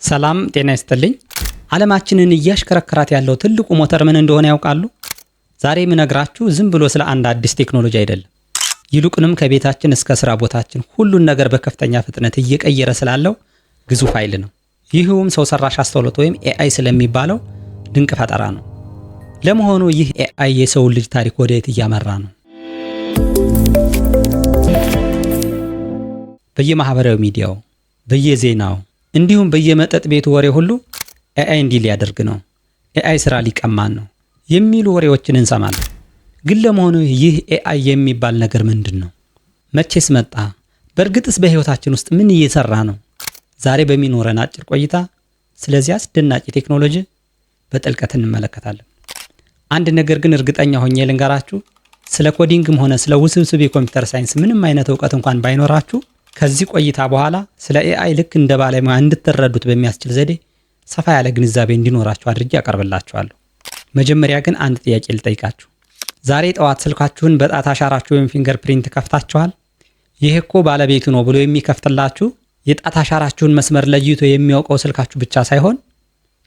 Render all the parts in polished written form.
ሰላም ጤና ይስጥልኝ። ዓለማችንን እያሽከረከራት ያለው ትልቁ ሞተር ምን እንደሆነ ያውቃሉ? ዛሬ የምነግራችሁ ዝም ብሎ ስለ አንድ አዲስ ቴክኖሎጂ አይደለም። ይልቁንም ከቤታችን እስከ ስራ ቦታችን ሁሉን ነገር በከፍተኛ ፍጥነት እየቀየረ ስላለው ግዙፍ ኃይል ነው። ይህውም ሰው ሰራሽ አስተውሎት ወይም AI ስለሚባለው ድንቅ ፈጠራ ነው። ለመሆኑ ይህ AI የሰውን ልጅ ታሪክ ወደየት እያመራ ነው? በየማህበራዊ ሚዲያው፣ በየዜናው እንዲሁም በየመጠጥ ቤቱ ወሬ ሁሉ AI እንዲህ ሊያደርግ ነው፣ AI ስራ ሊቀማን ነው የሚሉ ወሬዎችን እንሰማለን። ግን ለመሆኑ ይህ AI የሚባል ነገር ምንድን ነው? መቼስ መጣ? በእርግጥስ በህይወታችን ውስጥ ምን እየሰራ ነው? ዛሬ በሚኖረን አጭር ቆይታ ስለዚህ አስደናቂ ቴክኖሎጂ በጥልቀት እንመለከታለን። አንድ ነገር ግን እርግጠኛ ሆኜ ልንገራችሁ፣ ስለ coding ም ሆነ ስለ ውስብስብ የኮምፒውተር ሳይንስ ምንም አይነት እውቀት እንኳን ባይኖራችሁ ከዚህ ቆይታ በኋላ ስለ AI ልክ እንደ ባለሙያ እንድትረዱት በሚያስችል ዘዴ ሰፋ ያለ ግንዛቤ እንዲኖራችሁ አድርጌ አቀርብላችኋለሁ። መጀመሪያ ግን አንድ ጥያቄ ልጠይቃችሁ። ዛሬ ጠዋት ስልካችሁን በጣት አሻራችሁ ወይም fingerprint ከፍታችኋል? ይህ እኮ ባለቤቱ ነው ብሎ የሚከፍትላችሁ የጣት አሻራችሁን መስመር ለይቶ የሚያውቀው ስልካችሁ ብቻ ሳይሆን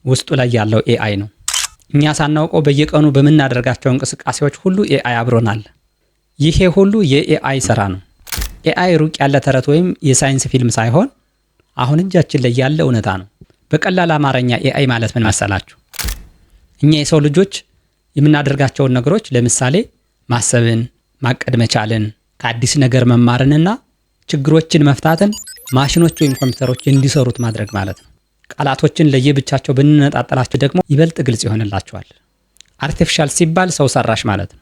ውስጡ ላይ ያለው AI ነው። እኛ ሳናውቀው በየቀኑ በምናደርጋቸው እንቅስቃሴዎች ሁሉ AI አብሮናል። ይሄ ሁሉ የ AI ስራ ነው። AI ሩቅ ያለ ተረት ወይም የሳይንስ ፊልም ሳይሆን አሁን እጃችን ላይ ያለ እውነታ ነው። በቀላል አማርኛ AI ማለት ምን መሰላችሁ? እኛ የሰው ልጆች የምናደርጋቸውን ነገሮች ለምሳሌ ማሰብን፣ ማቀድ መቻልን፣ ከአዲስ ነገር መማርንና ችግሮችን መፍታትን ማሽኖች ወይም ኮምፒውተሮች እንዲሰሩት ማድረግ ማለት ነው። ቃላቶችን ለየብቻቸው ብንነጣጠላቸው ደግሞ ይበልጥ ግልጽ ይሆንላቸዋል። artificial ሲባል ሰው ሰራሽ ማለት ነው።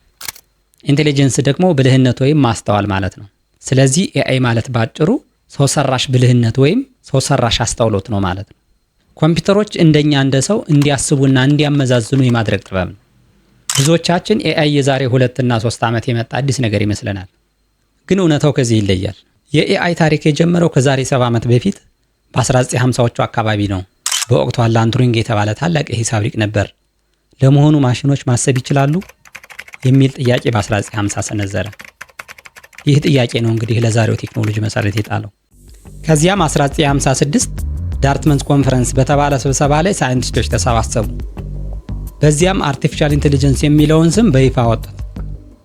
intelligence ደግሞ ብልህነት ወይም ማስተዋል ማለት ነው። ስለዚህ AI ማለት ባጭሩ ሰው ሰራሽ ብልህነት ወይም ሰው ሰራሽ አስተውሎት ነው ማለት ነው። ኮምፒውተሮች እንደኛ እንደ ሰው እንዲያስቡና እንዲያመዛዝኑ የማድረግ ጥበብ ነው። ብዙዎቻችን AI የዛሬ 2 እና 3 ዓመት የመጣ አዲስ ነገር ይመስለናል። ግን እውነታው ከዚህ ይለያል። የ AI ታሪክ የጀመረው ከዛሬ 70 ዓመት በፊት በ1950ዎቹ አካባቢ ነው። በወቅቱ አላን ቱሪንግ የተባለ ታላቅ የሂሳብ ሊቅ ነበር። ለመሆኑ ማሽኖች ማሰብ ይችላሉ የሚል ጥያቄ በ1950 ሰነዘረ። ይህ ጥያቄ ነው እንግዲህ ለዛሬው ቴክኖሎጂ መሰረት የጣለው። ከዚያም 1956 Dartmouth Conference በተባለ ስብሰባ ላይ ሳይንቲስቶች ተሰባሰቡ። በዚያም artificial intelligence የሚለውን ስም በይፋ አወጡት።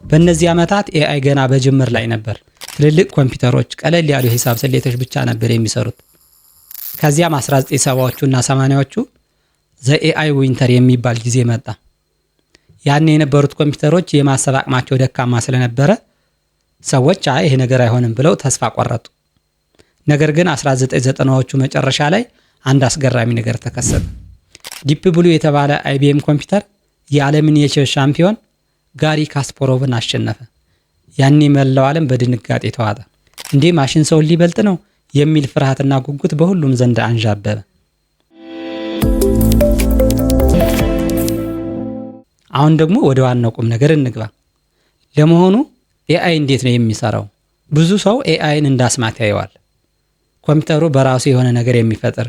በእነዚህ ዓመታት AI ገና በጅምር ላይ ነበር። ትልልቅ ኮምፒውተሮች፣ ቀለል ያሉ የሂሳብ ስሌቶች ብቻ ነበር የሚሰሩት። ከዚያም 1970ዎቹ እና 80ዎቹ the AI winter የሚባል ጊዜ መጣ። ያኔ የነበሩት ኮምፒውተሮች የማሰብ አቅማቸው ደካማ ስለነበረ ሰዎች አይ ይሄ ነገር አይሆንም ብለው ተስፋ ቆረጡ። ነገር ግን 1990ዎቹ መጨረሻ ላይ አንድ አስገራሚ ነገር ተከሰተ። Deep Blue የተባለ IBM ኮምፒውተር የዓለምን የቼስ ሻምፒዮን ጋሪ ካስፖሮቭን አሸነፈ። ያኔ መላው ዓለም በድንጋጤ ተዋጠ። እንዴ፣ ማሽን ሰውን ሊበልጥ ነው የሚል ፍርሃትና ጉጉት በሁሉም ዘንድ አንዣበበ። አሁን ደግሞ ወደ ዋናው ቁም ነገር እንግባ። ለመሆኑ AI እንዴት ነው የሚሰራው? ብዙ ሰው AI ን እንደ አስማት ያየዋል። ኮምፒውተሩ በራሱ የሆነ ነገር የሚፈጥር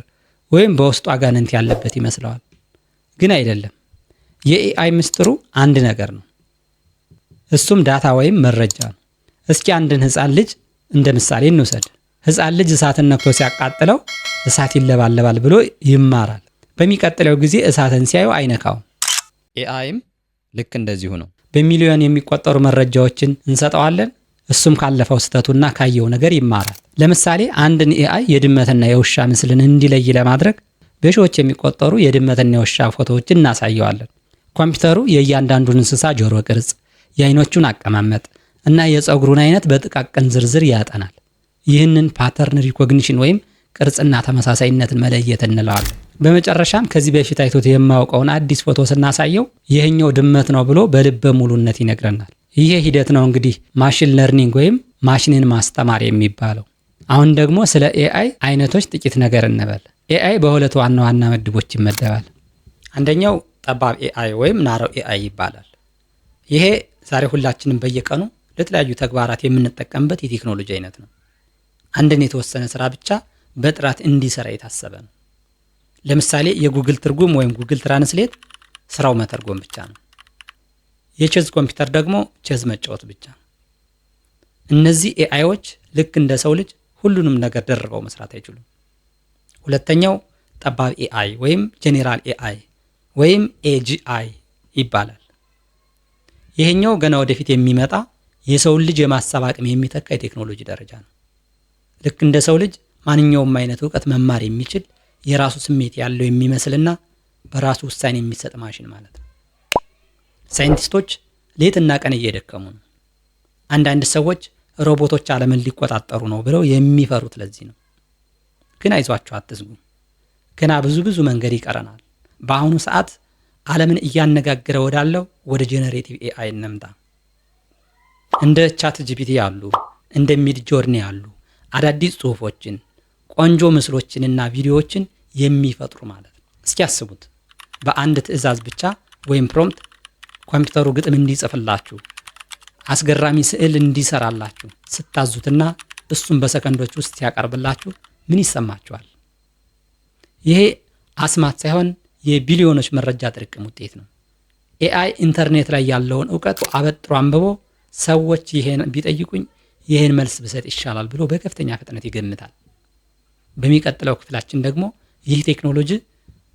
ወይም በውስጡ አጋንንት ያለበት ይመስለዋል። ግን አይደለም። የ AI ምስጢሩ አንድ ነገር ነው። እሱም data ወይም መረጃ ነው። እስኪ አንድን ህፃን ልጅ እንደ ምሳሌ እንውሰድ። ህፃን ልጅ እሳትን ነክቶ ሲያቃጥለው እሳት ይለባለባል ብሎ ይማራል። በሚቀጥለው ጊዜ እሳትን ሲያዩ አይነካውም። AI ም ልክ እንደዚሁ ነው። በሚሊዮን የሚቆጠሩ መረጃዎችን እንሰጠዋለን። እሱም ካለፈው ስህተቱና ካየው ነገር ይማራል። ለምሳሌ አንድን AI የድመትና የውሻ ምስልን እንዲለይ ለማድረግ በሺዎች የሚቆጠሩ የድመትና የውሻ ፎቶዎችን እናሳየዋለን። ኮምፒውተሩ የእያንዳንዱን እንስሳ ጆሮ ቅርጽ፣ የአይኖቹን አቀማመጥ እና የፀጉሩን አይነት በጥቃቅን ዝርዝር ያጠናል። ይህንን pattern recognition ወይም ቅርጽና ተመሳሳይነትን መለየት እንለዋለን። በመጨረሻም ከዚህ በፊት አይቶት የማያውቀውን አዲስ ፎቶ ስናሳየው ይህኛው ድመት ነው ብሎ በልበ ሙሉነት ይነግረናል። ይሄ ሂደት ነው እንግዲህ machine learning ወይም ማሽንን ማስተማር የሚባለው። አሁን ደግሞ ስለ AI አይነቶች ጥቂት ነገር እንበል። AI በሁለት ዋና ዋና ምድቦች ይመደባል። አንደኛው ጠባብ AI ወይም narrow AI ይባላል። ይሄ ዛሬ ሁላችንም በየቀኑ ለተለያዩ ተግባራት የምንጠቀምበት የቴክኖሎጂ አይነት ነው። አንድን የተወሰነ ስራ ብቻ በጥራት እንዲሰራ የታሰበ ነው። ለምሳሌ የጉግል ትርጉም ወይም Google Translate ስራው መተርጎም ብቻ ነው። የቼዝ ኮምፒውተር ደግሞ ቼዝ መጫወት ብቻ ነው። እነዚህ AI ዎች ልክ እንደ ሰው ልጅ ሁሉንም ነገር ደርበው መስራት አይችሉም። ሁለተኛው ጠባብ AI ወይም general AI ወይም AGI ይባላል። ይሄኛው ገና ወደፊት የሚመጣ የሰውን ልጅ የማሰብ አቅም የሚተካ የቴክኖሎጂ ደረጃ ነው። ልክ እንደ ሰው ልጅ ማንኛውም አይነት እውቀት መማር የሚችል፣ የራሱ ስሜት ያለው የሚመስልና በራሱ ውሳኔ የሚሰጥ ማሽን ማለት ነው። ሳይንቲስቶች ሌትና ቀን እየደከሙ ነው። አንዳንድ ሰዎች ሮቦቶች ዓለምን ሊቆጣጠሩ ነው ብለው የሚፈሩት ለዚህ ነው። ግን አይዟችሁ፣ አትስጉ። ገና ብዙ ብዙ መንገድ ይቀረናል። በአሁኑ ሰዓት ዓለምን እያነጋገረ ወዳለው ወደ generative AI እንምጣ። እንደ ChatGPT ያሉ፣ እንደ Midjourney ያሉ አዳዲስ ጽሁፎችን፣ ቆንጆ ምስሎችንና ቪዲዮዎችን የሚፈጥሩ ማለት ነው። እስኪ አስቡት፣ በአንድ ትዕዛዝ ብቻ ወይም prompt ኮምፒውተሩ ግጥም እንዲጽፍላችሁ፣ አስገራሚ ስዕል እንዲሰራላችሁ ስታዙትና እሱም በሰከንዶች ውስጥ ሲያቀርብላችሁ ምን ይሰማችኋል? ይሄ አስማት ሳይሆን የቢሊዮኖች መረጃ ጥርቅም ውጤት ነው። AI ኢንተርኔት ላይ ያለውን እውቀት አበጥሮ አንብቦ ሰዎች ይሄን ቢጠይቁኝ ይሄን መልስ ብሰጥ ይሻላል ብሎ በከፍተኛ ፍጥነት ይገምታል። በሚቀጥለው ክፍላችን ደግሞ ይህ ቴክኖሎጂ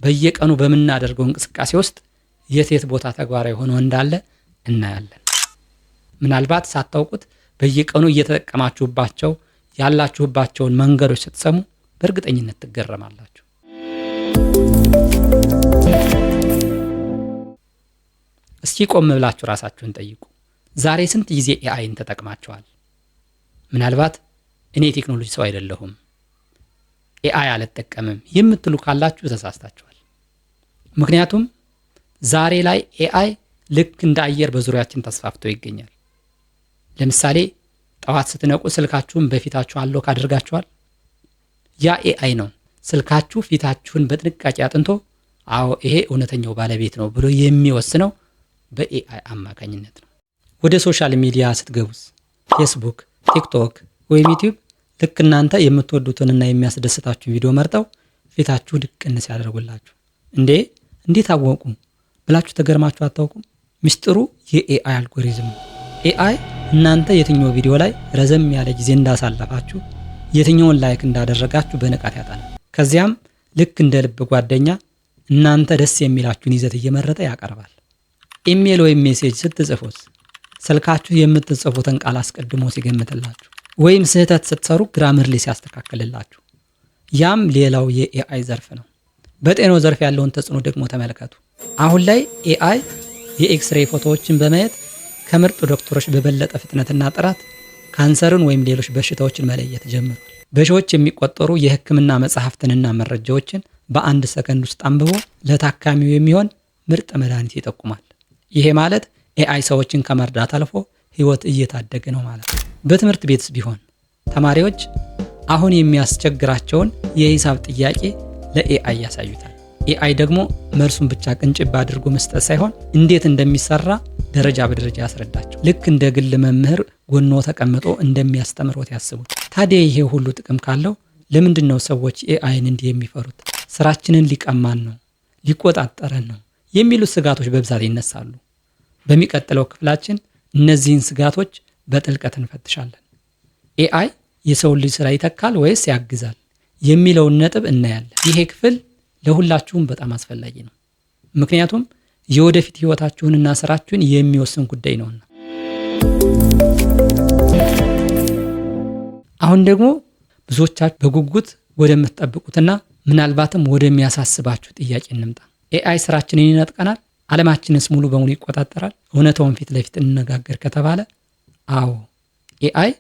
በየቀኑ በምናደርገው እንቅስቃሴ ውስጥ የት የት ቦታ ተግባራዊ ሆኖ እንዳለ እናያለን። ምናልባት ሳታውቁት በየቀኑ እየተጠቀማችሁባቸው ያላችሁባቸውን መንገዶች ስትሰሙ በእርግጠኝነት ትገረማላችሁ። እስኪ ቆም ብላችሁ ራሳችሁን ጠይቁ። ዛሬ ስንት ጊዜ AI ን ተጠቅማችኋል? ምናልባት እኔ የቴክኖሎጂ ሰው አይደለሁም፣ AI አልጠቀምም የምትሉ ካላችሁ ተሳስታችኋል። ምክንያቱም ዛሬ ላይ AI ልክ እንደ አየር በዙሪያችን ተስፋፍቶ ይገኛል። ለምሳሌ ጠዋት ስትነቁ ስልካችሁን በፊታችሁ unlock አድርጋችኋል። ያ AI ነው። ስልካችሁ ፊታችሁን በጥንቃቄ አጥንቶ አዎ ይሄ እውነተኛው ባለቤት ነው ብሎ የሚወስነው በ AI አማካኝነት ነው። ወደ social media ስትገቡስ ፌስቡክ፣ ቲክቶክ ወይም ዩቲዩብ ልክ እናንተ የምትወዱትንና የሚያስደስታችሁን ቪዲዮ መርጠው ፊታችሁ ድቅን ሲያደርጉላችሁ እንዴ እንዴት አወቁ ብላችሁ ተገርማችሁ አታውቁም? ምስጢሩ የ AI algorithm ነው። AI እናንተ የትኛው ቪዲዮ ላይ ረዘም ያለ ጊዜ እንዳሳለፋችሁ፣ የትኛውን like እንዳደረጋችሁ በንቃት ያጠናል። ከዚያም ልክ እንደ ልብ ጓደኛ እናንተ ደስ የሚላችሁን ይዘት እየመረጠ ያቀርባል። ኢሜል ወይም message ስትጽፉስ ስልካችሁ የምትጽፉትን ቃል አስቀድሞ ሲገምትላችሁ ወይም ስህተት ስትሰሩ Grammarly ሲያስተካክልላችሁ፣ ያም ሌላው የ AI ዘርፍ ነው። በጤናው ዘርፍ ያለውን ተጽዕኖ ደግሞ ተመልከቱ። አሁን ላይ AI የኤክስሬይ ፎቶዎችን በማየት ከምርጥ ዶክተሮች በበለጠ ፍጥነትና ጥራት ካንሰርን ወይም ሌሎች በሽታዎችን መለየት ጀምሯል። በሺዎች የሚቆጠሩ የሕክምና መጽሐፍትንና መረጃዎችን በአንድ ሰከንድ ውስጥ አንብቦ ለታካሚው የሚሆን ምርጥ መድኃኒት ይጠቁማል። ይሄ ማለት AI ሰዎችን ከመርዳት አልፎ ሕይወት እየታደገ ነው ማለት ነው። በትምህርት ቤትስ ቢሆን ተማሪዎች አሁን የሚያስቸግራቸውን የሂሳብ ጥያቄ ለ AI ያሳዩታል። AI ደግሞ መልሱን ብቻ ቅንጭብ አድርጎ መስጠት ሳይሆን እንዴት እንደሚሰራ ደረጃ በደረጃ ያስረዳቸው። ልክ እንደ ግል መምህር ጎኖ ተቀምጦ እንደሚያስተምሮት ያስቡት። ታዲያ ይሄ ሁሉ ጥቅም ካለው ለምንድን ነው ሰዎች AI ን እንዲህ የሚፈሩት? ስራችንን ሊቀማን ነው፣ ሊቆጣጠረን ነው የሚሉት ስጋቶች በብዛት ይነሳሉ። በሚቀጥለው ክፍላችን እነዚህን ስጋቶች በጥልቀት እንፈትሻለን። AI የሰውን ልጅ ስራ ይተካል ወይስ ያግዛል የሚለውን ነጥብ እናያለን። ይሄ ክፍል ለሁላችሁም በጣም አስፈላጊ ነው። ምክንያቱም የወደፊት ህይወታችሁንና ስራችሁን የሚወስን ጉዳይ ነውና። አሁን ደግሞ ብዙዎቻችሁ በጉጉት ወደምትጠብቁትና ምናልባትም ወደሚያሳስባችሁ ጥያቄ እንምጣ። AI ስራችንን ይነጥቀናል? ዓለማችንስ ሙሉ በሙሉ ይቆጣጠራል? እውነታውን ፊት ለፊት እንነጋገር ከተባለ አዎ፣ AI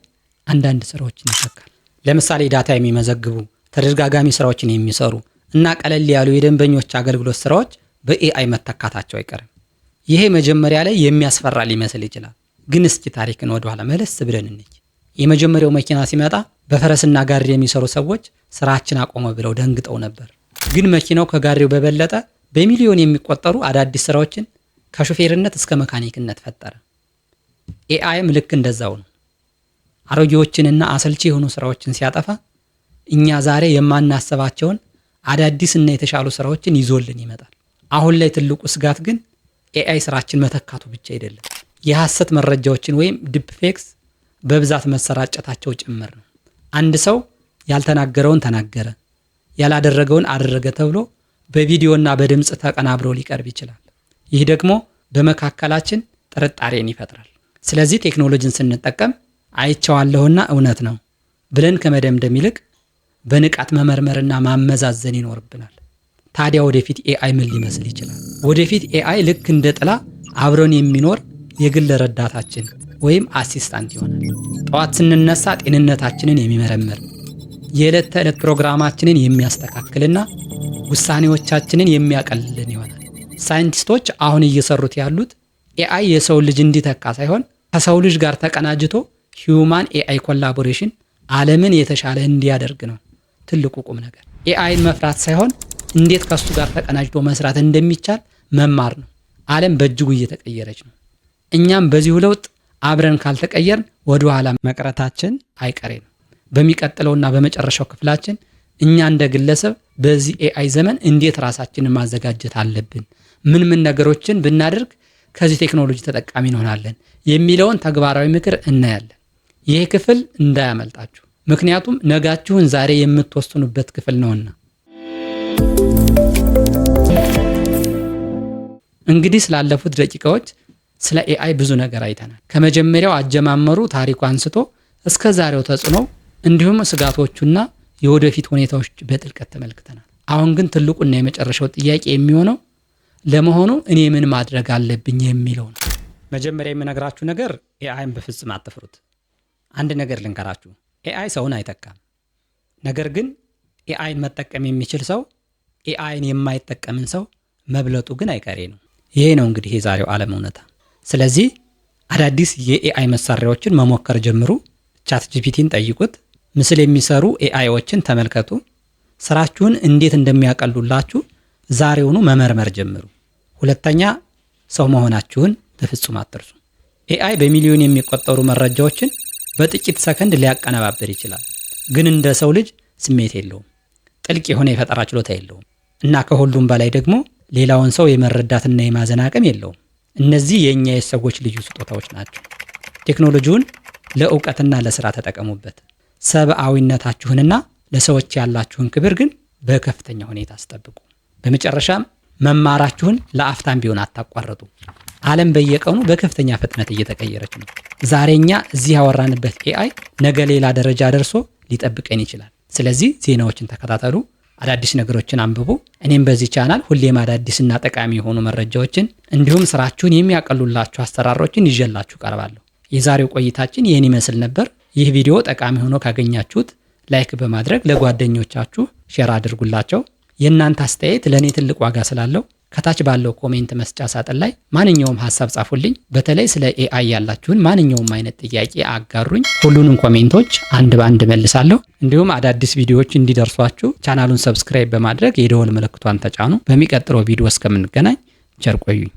አንዳንድ ስራዎችን ይተካል። ለምሳሌ data የሚመዘግቡ፣ ተደጋጋሚ ስራዎችን የሚሰሩ እና ቀለል ያሉ የደንበኞች አገልግሎት ስራዎች በ AI መተካታቸው አይቀርም። ይሄ መጀመሪያ ላይ የሚያስፈራ ሊመስል ይችላል። ግን እስኪ ታሪክን ወደኋላ መለስ ብለን እንይ። የመጀመሪያው መኪና ሲመጣ በፈረስና ጋሪ የሚሰሩ ሰዎች ስራችን አቆመ ብለው ደንግጠው ነበር። ግን መኪናው ከጋሪው በበለጠ በሚሊዮን የሚቆጠሩ አዳዲስ ስራዎችን ከሾፌርነት እስከ መካኒክነት ፈጠረ። AI ም ልክ እንደዛው ነው። አሮጌዎችንና አሰልቺ የሆኑ ስራዎችን ሲያጠፋ እኛ ዛሬ የማናስባቸውን አዳዲስ እና የተሻሉ ስራዎችን ይዞልን ይመጣል። አሁን ላይ ትልቁ ስጋት ግን AI ስራችን መተካቱ ብቻ አይደለም፣ የሐሰት መረጃዎችን ወይም deepfakes በብዛት መሰራጨታቸው ጭምር ነው። አንድ ሰው ያልተናገረውን ተናገረ፣ ያላደረገውን አደረገ ተብሎ በቪዲዮና በድምፅ ተቀናብሮ ሊቀርብ ይችላል። ይህ ደግሞ በመካከላችን ጥርጣሬን ይፈጥራል። ስለዚህ ቴክኖሎጂን ስንጠቀም አይቼዋለሁና እውነት ነው ብለን ከመደምደም ይልቅ በንቃት መመርመርና ማመዛዘን ይኖርብናል። ታዲያ ወደፊት AI ምን ሊመስል ይችላል? ወደፊት AI ልክ እንደ ጥላ አብሮን የሚኖር የግል ረዳታችን ወይም assistant ይሆናል። ጠዋት ስንነሳ ጤንነታችንን የሚመረምር፣ የዕለት ተዕለት ፕሮግራማችንን የሚያስተካክልና ውሳኔዎቻችንን የሚያቀልልን ይሆናል። ሳይንቲስቶች አሁን እየሰሩት ያሉት AI የሰው ልጅ እንዲተካ ሳይሆን ከሰው ልጅ ጋር ተቀናጅቶ human AI collaboration ዓለምን የተሻለ እንዲያደርግ ነው። ትልቁ ቁም ነገር AI ን መፍራት ሳይሆን እንዴት ከሱ ጋር ተቀናጅቶ መስራት እንደሚቻል መማር ነው። ዓለም በእጅጉ እየተቀየረች ነው። እኛም በዚሁ ለውጥ አብረን ካልተቀየርን ወደ ኋላ መቅረታችን አይቀሬ ነው። በሚቀጥለውና በመጨረሻው ክፍላችን እኛ እንደ ግለሰብ በዚህ AI ዘመን እንዴት ራሳችንን ማዘጋጀት አለብን፣ ምን ምን ነገሮችን ብናደርግ ከዚህ ቴክኖሎጂ ተጠቃሚ እንሆናለን የሚለውን ተግባራዊ ምክር እናያለን። ይህ ክፍል እንዳያመልጣችሁ፣ ምክንያቱም ነጋችሁን ዛሬ የምትወስኑበት ክፍል ነውና። እንግዲህ ስላለፉት ደቂቃዎች ስለ AI ብዙ ነገር አይተናል። ከመጀመሪያው አጀማመሩ ታሪኩ አንስቶ እስከ ዛሬው ተጽዕኖ እንዲሁም ስጋቶቹና የወደፊት ሁኔታዎች በጥልቀት ተመልክተናል። አሁን ግን ትልቁና የመጨረሻው ጥያቄ የሚሆነው ለመሆኑ እኔ ምን ማድረግ አለብኝ የሚለው ነው። መጀመሪያ የምነግራችሁ ነገር AI ን በፍጹም አትፍሩት። አንድ ነገር ልንገራችሁ፣ AI ሰውን አይተካም። ነገር ግን AI ን መጠቀም የሚችል ሰው AI ን የማይጠቀምን ሰው መብለጡ ግን አይቀሬ ነው። ይሄ ነው እንግዲህ የዛሬው ዓለም እውነታ። ስለዚህ አዳዲስ የ AI መሳሪያዎችን መሞከር ጀምሩ። ChatGPT ን ጠይቁት። ምስል የሚሰሩ AI ዎችን ተመልከቱ። ስራችሁን እንዴት እንደሚያቀሉላችሁ ዛሬውኑ መመርመር ጀምሩ። ሁለተኛ፣ ሰው መሆናችሁን በፍጹም አትርሱ። AI በሚሊዮን የሚቆጠሩ መረጃዎችን በጥቂት ሰከንድ ሊያቀነባብር ይችላል። ግን እንደ ሰው ልጅ ስሜት የለውም፣ ጥልቅ የሆነ የፈጠራ ችሎታ የለውም እና ከሁሉም በላይ ደግሞ ሌላውን ሰው የመረዳትና የማዘን አቅም የለውም። እነዚህ የእኛ የሰዎች ልዩ ስጦታዎች ናቸው። ቴክኖሎጂውን ለእውቀትና ለስራ ተጠቀሙበት። ሰብአዊነታችሁንና ለሰዎች ያላችሁን ክብር ግን በከፍተኛ ሁኔታ አስጠብቁ። በመጨረሻም መማራችሁን ለአፍታም ቢሆን አታቋርጡ። ዓለም በየቀኑ በከፍተኛ ፍጥነት እየተቀየረች ነው። ዛሬ እኛ እዚህ ያወራንበት AI ነገ ሌላ ደረጃ ደርሶ ሊጠብቀን ይችላል። ስለዚህ ዜናዎችን ተከታተሉ፣ አዳዲስ ነገሮችን አንብቡ። እኔም በዚህ ቻናል ሁሌም አዳዲስና ጠቃሚ የሆኑ መረጃዎችን እንዲሁም ስራችሁን የሚያቀሉላችሁ አሰራሮችን ይዤላችሁ ቀርባለሁ። የዛሬው ቆይታችን ይህን ይመስል ነበር። ይህ ቪዲዮ ጠቃሚ ሆኖ ካገኛችሁት like በማድረግ ለጓደኞቻችሁ share አድርጉላቸው። የእናንተ አስተያየት ለእኔ ትልቅ ዋጋ ስላለው ከታች ባለው comment መስጫ ሳጥን ላይ ማንኛውም ሀሳብ ጻፉልኝ። በተለይ ስለ AI ያላችሁን ማንኛውም አይነት ጥያቄ አጋሩኝ። ሁሉንም comment ኦች አንድ በአንድ መልሳለሁ። እንዲሁም አዳዲስ ቪዲዮዎች እንዲደርሷችሁ ቻናሉን subscribe በማድረግ የደወል ምልክቷን ተጫኑ። በሚቀጥለው ቪዲዮ እስከምንገናኝ ቸር ቆዩኝ።